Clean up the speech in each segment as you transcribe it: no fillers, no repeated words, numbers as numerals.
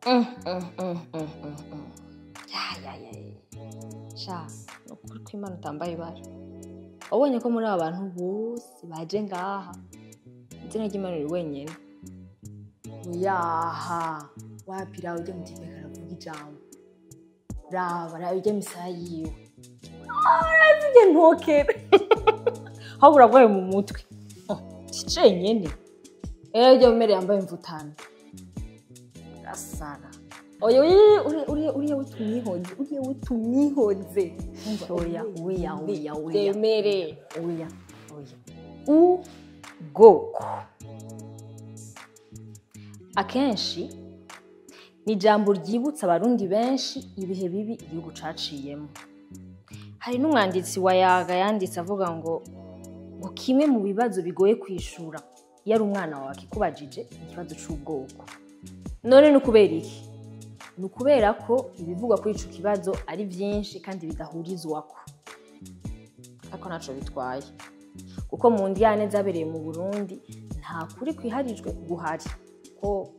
Ya ya ya sha, ni ukuri ko Imana utambaye ibara. Wabonye ko muri aba bantu bose baje ngaha, izina ry'Imana riri wenyene. Yaha, wapira ujya mu type karavuga ijambo, raba raba ijya misaya yiwe, arazijya ntokere aho buragwaye mu mutwe. Oh, si cenyene ujya mumere yambaye imvutano rasara. Oya, uriya uriya we tumwihoze, uriya we tumwihoze. Oya, oya, oya, oya. Demere. Oya, oya. Ubwoko akenshi ni ijambo ryibutsa Abarundi benshi ibihe bibi igihugu caciyemo. Hari n'umwanditsi wa Yaga yanditse avuga ngo kimwe mu bibazo bigoye kwishura iyo ari umwana wawe akikubajije, ikibazo c'ubwoko. None ni ukubera iki? Ni ukubera ko ibivugwa kuri ico kibazo ari vyinshi kandi bidahurizwako, ariko ntaco bitwaye, kuko mu ndiyane zabereye mu Burundi nta kuri kwiharijwe guhari, ko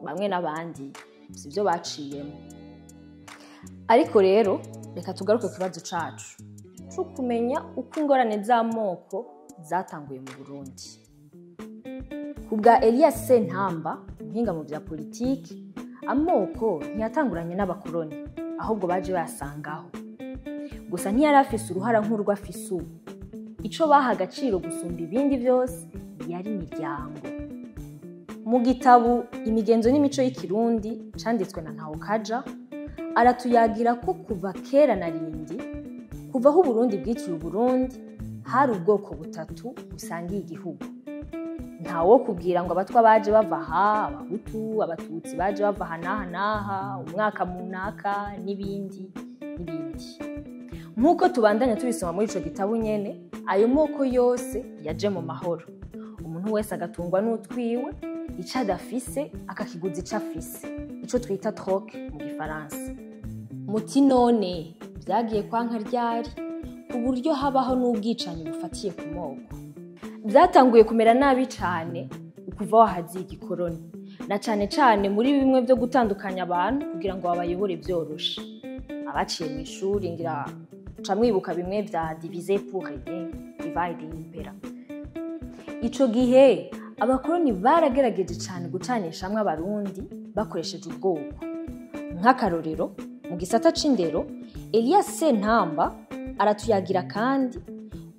bamwe n'abandi si byo baciyemo. Ariko rero reka tugaruke ku kibazo cacu co kumenya uko ingorane z'amoko zatanguye mu Burundi. Ku bwa Elias Sentamba, umuhinga mu bya politiki, amoko ntiyatanguranye n'abakoroni, ahubwo baje bayasangaho. Gusa ntiyari afise uruhara nk'urwo afise ubu. Ico baha agaciro gusumba ibindi vyose yari imiryango. Mu gitabo Imigenzo n'Imico y'Ikirundi canditswe na Ntawukaja, aratuyagira ko kuva kera na rindi, kuva aho Uburundi bwitiriwe Uburundi, hari ubwoko butatu busangiye igihugu. Ntawo kubwira ngo Abatwa baje bava aha, Abahutu, Abatutsi baje bava aha n'aha n'aha, umwaka munaka, n'ibindi n'ibindi. Nk'uko tubandanya tubisoma muri ico gitabo nyene, ayo moko yose yaje mu mahoro, umuntu wese agatungwa n'utwiwe, ico adafise akakiguza ico afise, ico twita troc mu Gifaransa. Muti none vyagiye kwanka ryari, ku buryo habaho n'ubwicanyi bufatiye ku moko? Byatanguye kumera nabi cane ukuva wahaziye igikoroni, na cane cane muri bimwe vyo gutandukanya abantu kugira ngo babayobore vyoroshe. Abaciye mu ishuri ngira ca mwibuka bimwe vya diviser pour régner, divide impera. Ico gihe abakoroni baragerageje cane gucanishamwe Abarundi bakoresheje ubwoko. Nk'akarorero, mu gisata c'indero, Elias Sentamba aratuyagira kandi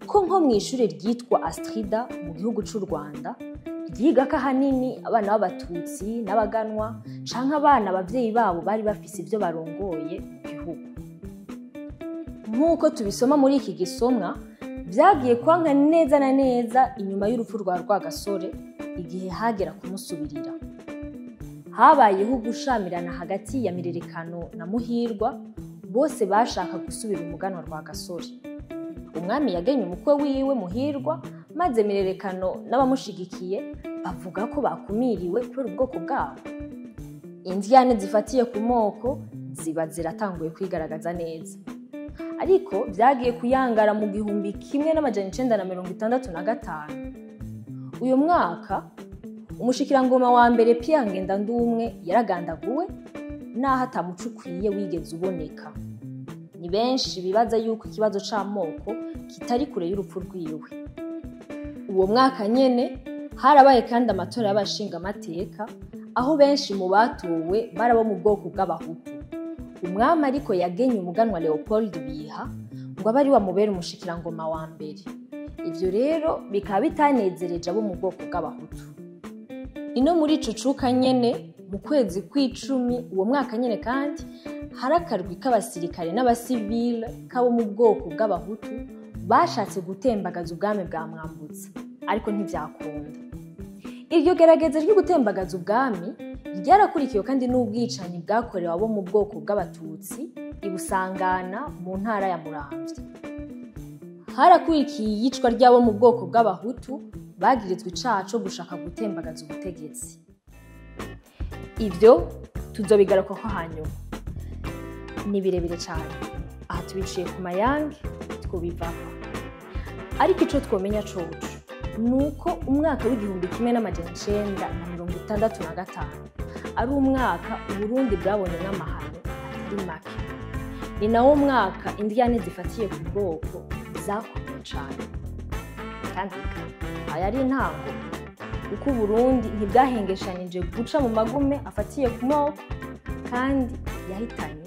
ko nko mu ishure ryitwa Astrida mu gihugu c'u Rwanda, ryigako ahanini abana b'Abatutsi n'abaganwa canke abana abavyeyi babo bari bafise ivyo barongoye mu gihugu. Nk'uko tubisoma muri iki gisomwa, vyagiye kwanka neza na neza inyuma y'urupfu rwa Rwagasore, igihe hagera kumusubirira. Habayeho gushamirana hagati ya Mirerekano na Muhirwa, bose bashaka gusubira umuganwa Rwagasore. Umwami yagenye umukwe wiwe Muhirwa, maze Mirerekano n'abamushigikiye bavuga ko bakumiriwe kubera ubwoko bwabo. Indyane zifatiye ku moko ziba ziratanguye kwigaragaza neza, ariko vyagiye kuyangara mu 1965. Uyu mwaka umushikirangoma wa mbere Pierre Ngendandumwe yaragandaguwe, naho atamuco ukwiye wigeze uboneka. Ni benshi bibaza yuko ikibazo c'amoko kitari kure y'urupfu rwiwe. Uwo mwaka nyene harabaye kandi amatora y'abashingamateka, aho benshi mu batowe bari abo mu bwoko bw'Abahutu. Umwami ariko yagenye umuganwa Leopold Biha ngo abe ari wamubera umushikirangoma wa mbere. Ivyo rero bikaba bitanezereje abo mu bwoko bw'Abahutu. Ino muri ico cuka nyene, mu kwezi kw'icumi uwo mwaka nyene kandi, hari akarwi k'abasirikare n'abasivile k'abo mu bwoko bw'Abahutu bashatse gutembagaza ubwami bwa Mwambutsa, ariko ntivyakunda. Iryo gerageza ryo gutembagaza ubwami ryarakurikiwe kandi n'ubwicanyi bwakorewe abo mu bwoko bw'Abatutsi ibusangana mu ntara ya Muramvya. Harakurikiye iyicwa ry'abo mu bwoko bw'Abahutu bagirizwa icaha co gushaka gutembagaza ubutegetsi. Ivyo tuzobigarukako hanyuma, ni birebire cane, aha tubiciye ku mayange twobivako. Ariko ico twomenya coco ni uko umwaka w'1965 Ari umwaka Uburundi bwabonye n'amahano atari make. Ni nawo mwaka indyane zifatiye ku bwoko zakomeye cane. Kandi aya ari intango, kuko Uburundi ntibwahengeshanije guca mu magume afatiye ku moko kandi yahitanye